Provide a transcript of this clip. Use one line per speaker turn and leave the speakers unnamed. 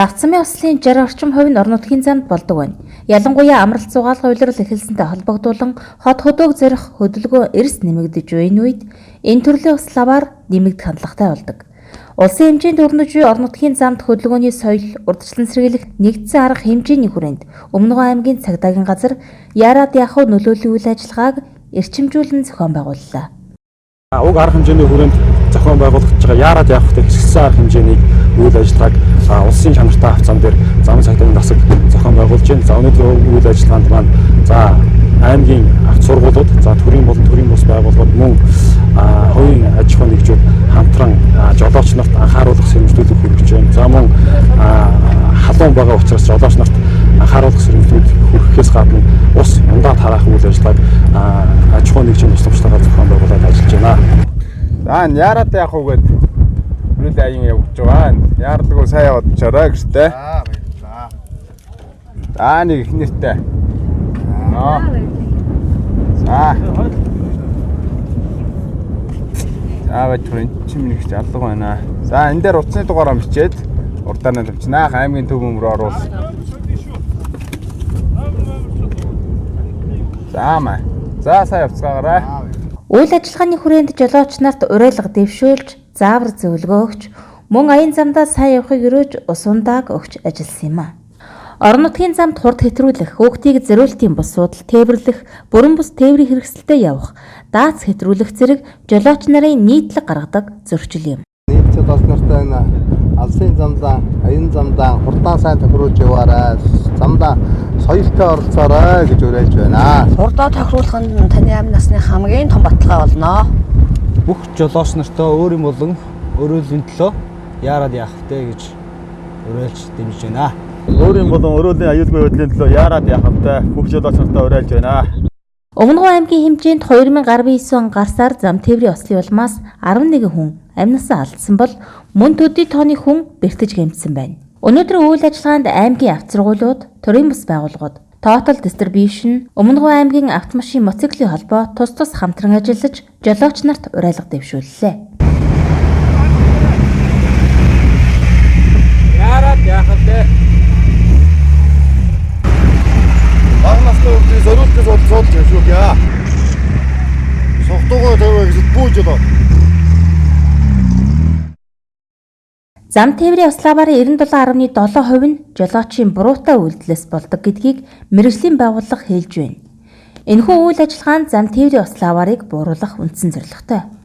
Авцмын ослын 60 орчим хувь нь орон нутгийн замд болдог байна. Ялангуяа амралт зугаалгын улирал эхэлсэнтэй холбогдуулан хот хөдөөх зорих хөдөлгөөн эрс нэмэгдэж буй энэ үед энэ төрлийн осол аваар нэмэгдэх хандлагатай болдог. Улсын хэмжээнд өрнөж буй орон нутгийн замд хөдөлгөөний соёл, урьдчилан сэргийлэх нэгдсэн арга хэмжээний хүрээнд Өмнөг аймгийн цагдаагийн газар яарад яах вэ нөлөөллийн үйл ажиллагааг эрчимжүүлэн зохион байгууллаа.
Уг арга хэмжээний хүрээнд зохион байгуулагдаж байгаа яарад яах вэ хэсэгсэн арга хэмжээний үйл ажиллагааг улсын чанартай авцаан дээр замын цагдаагийн засаг зохион байгуулж байна. За өнөөдөр үйл ажиллагаанд маань за аймгийн авто сургуулиуд, за төрийн болон төрийн бус байгууллагууд мөн хувийн аж ахуйн нэгжүүд хамтран жолооч нарт анхааруулах сэрэмжлүүлэг хүргэж байна. За мөн халуун байгаа учраас жолооч нарт анхааруулах сэрэмжлүүд хүргэхээс гадна ус ундаа тараах үйл ажиллагааг аж ахуйн нэгжийн тусламжтайгаар зохион байгуулад ажиллаж байна.
За яарад яах вэ гэд өрөөл аян явж байгаа. Яарлаггүй сайн яваад чараа гэртээ.
За баярлалаа.
За нэг их нэртэй. Аа. За. За бай түр энэ чинь нэг алга байна. За энэ дээр утасны дугаараа бичээд урдаар нь тавьчихнаа. Аймгийн төв бөмбөр оруул. За маа. За сайн явцгаагаарай.
Үйл ажиллагааны хүрээнд жолооч нарт уриалга дэвшүүлж, заавар зөвлөгөө өгч, мөн аян замдаа сайн явахыг өрөөж ус ундааг өгч ажилласан юм а. Орон нутгийн замд хурд хэтрүүлэх, хүүхдийг зориултын бус суудал тээвэрлэх, бүрэн бус тээврийн хэрэгсэлтэй явах, даац хэтрүүлэх зэрэг жолооч нарын нийтлэг гаргадаг зөрчил юм.
Нийт жолооч нартай энэ алсын замдаа, аян замдаа хурдан сайн тохируулж яваарай. Замдаа соёлтой оролцоорой гэж уриалж байна.
Хурдаа тохируулах нь таны амь насны хамгийн том баталгаа болно.
Бүх жолооч нартаа өөрийн болон өрөөлийн төлөө яарад яах вэ гэж уриалж дэмжиж байна.
Өөрийн болон өрөөлийн аюулгүй байдлын төлөө яарад яах вэ? Бүх жолооч нартаа уриалж байна.
Өмнөгов аймгийн хэмжээнд 2019 он гарсаар зам тээврийн ослын улмаас 11 хүн амь насаа алдсан бол мөн төдий тооны хүн бэртэж гэмтсэн байна. Өнөөдрийн үйл ажиллагаанд аймгийн авто сургуулиуд, төрийн бус байгууллагууд, Total Distribution, Өмнөгов аймгийн автомашин мотоциклийн холбоо тус тус хамтран ажиллаж жолооч нарт уриалга дэвшүүллээ.
Яарад яах вэ?
Бага насны хүүхдийн зориултын судал судалж явшгүй яа. Согтуугаа тавиа гэж бүүж одоо.
Зам тээврийн ославарын 97.7% нь жолоочийн буруутай үйлдэлээс болдог гэдгийг мэргэжлийн байгууллага хэлж байна. Энэхүү үйл ажиллагаа нь зам тээврийн ославарыг бууруулах үндсэн зорилготой.